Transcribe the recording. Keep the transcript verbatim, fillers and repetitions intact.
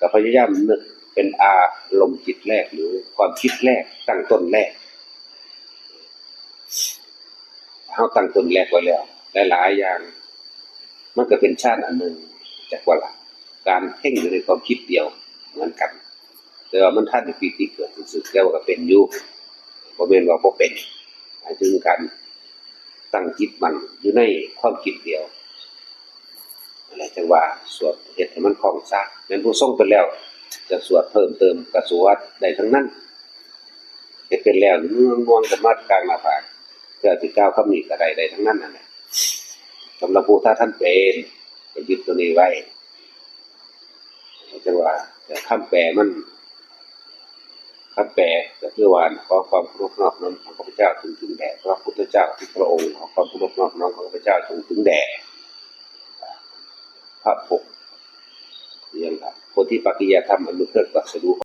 ก็พยายามนึกเป็นอารมณ์จิตแรกหรือความคิดแรกตั้งต้นแรก เฮาตั้งต้นแรกไว้แล้ว หลายๆอย่าง มันก็เป็นฌานอันหนึ่ง จักว่าล่ะ การเพ่งอยู่ในความคิดเดียวเหมือนกัน แต่ว่ามันทันได้ปีติเกิดซื่อๆ แต่ว่าก็เป็นอยู่ บ่แม่นว่าบ่เป็น หมายถึงการตั้งจิตมั่นอยู่ในความคิดเดียว นั่นแหละจั่งว่าสวดเฮ็ดให้มันคล่องซะ แม่นผู้ทรงเป็นแล้ว จะสวดเพิ่มเติมก็สวดได้ทั้งนั้น เฮ็ดเป็นแล้วง่วงๆ ขึ้นมากลางหน้าผาก เพื่อสิกล่าวคำนี้ก็ได้ ได้ทั้งนั้นนั่นแหละ สำหรับผู้ถ้าท่านเป็น ก็ยึดตัวนี้ไว้ จั่งว่า แต่คำแปลมัน คำแปลก็คือว่า ขอความเคารพนอบน้อมของข้าพเจ้าจงถึงแด่พระพุทธเจ้าทุกพระองค์ ขอความเคารพนอบน้อมของข้าพเจ้าจงถึงแด่พระพรหม เรียกว่าโพธิปักขิยธรรมอันเป็นเครื่องตรัสรู้